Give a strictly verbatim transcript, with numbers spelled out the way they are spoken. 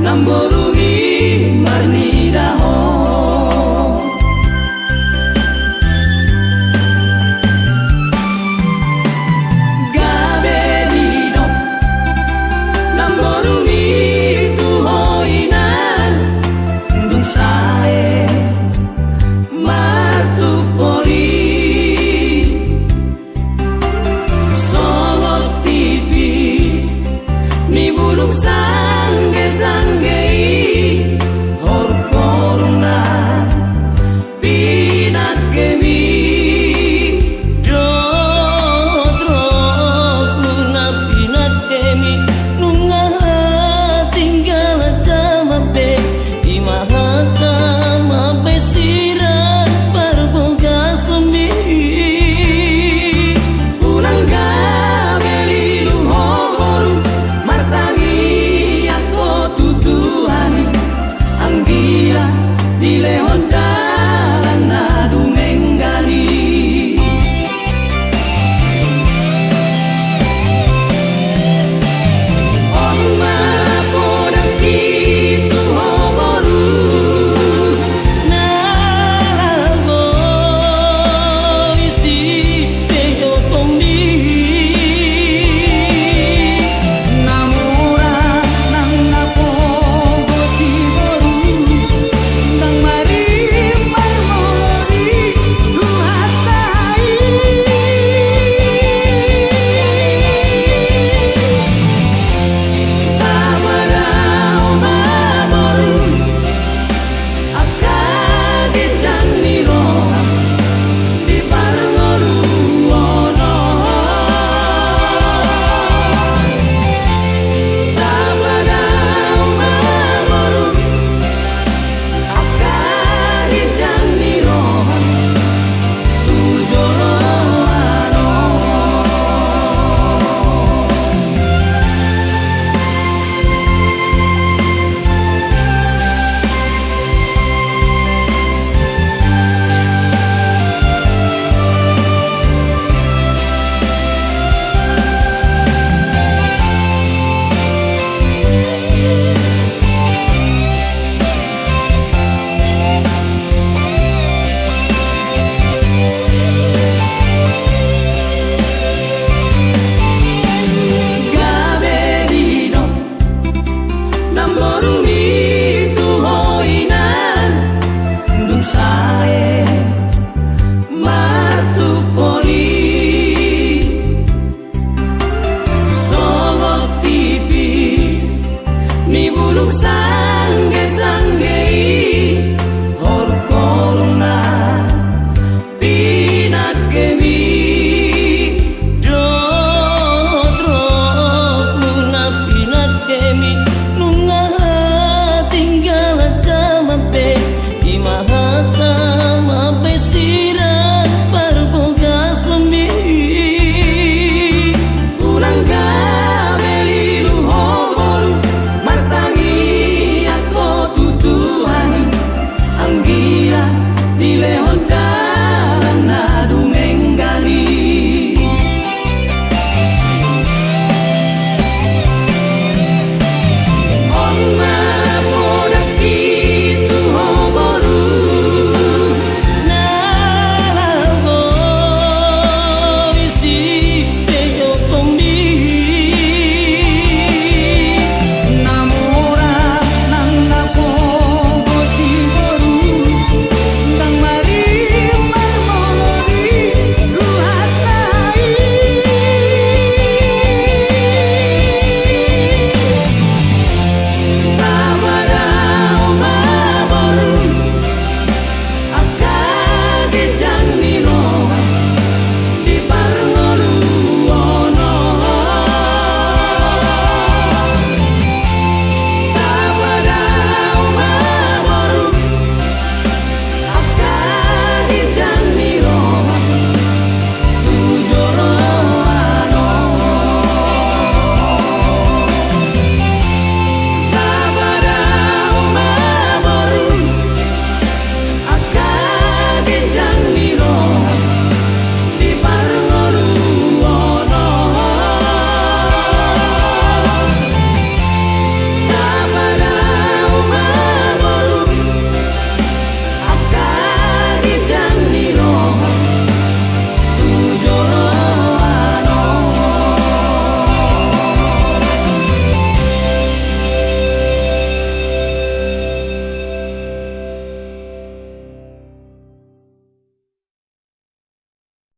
Namborumi marnida ho. Gabe didok namborumi tu ho inang, dung sae martumpoli. Songon tipis ni bulung sanggesangge i, horhorna pinangkemi. Dohot rohangku na pinangkemi, nunga tinggal jama pe. Ima hata ma pe sirang parbagason mi. Unang gabe lilu ho boru, martangiang ho tu Tuhan i, anggiat dilehon dalan na dumenggan i. On ma podang i tu ho boru, na laho i sipeotonmi. Na mura nang na pogo si boru, nang marimbar molo di Tuhanta i. Tapadao ma boru angka ginjang ni roha di parngoluon on. Tapadao ma boru angka ginjang ni roha tu joloan on. Gabe didok namborumi tu ho inang, dung sae martumpoli. Songon tipis ni bulung sanggesangge i, horhorna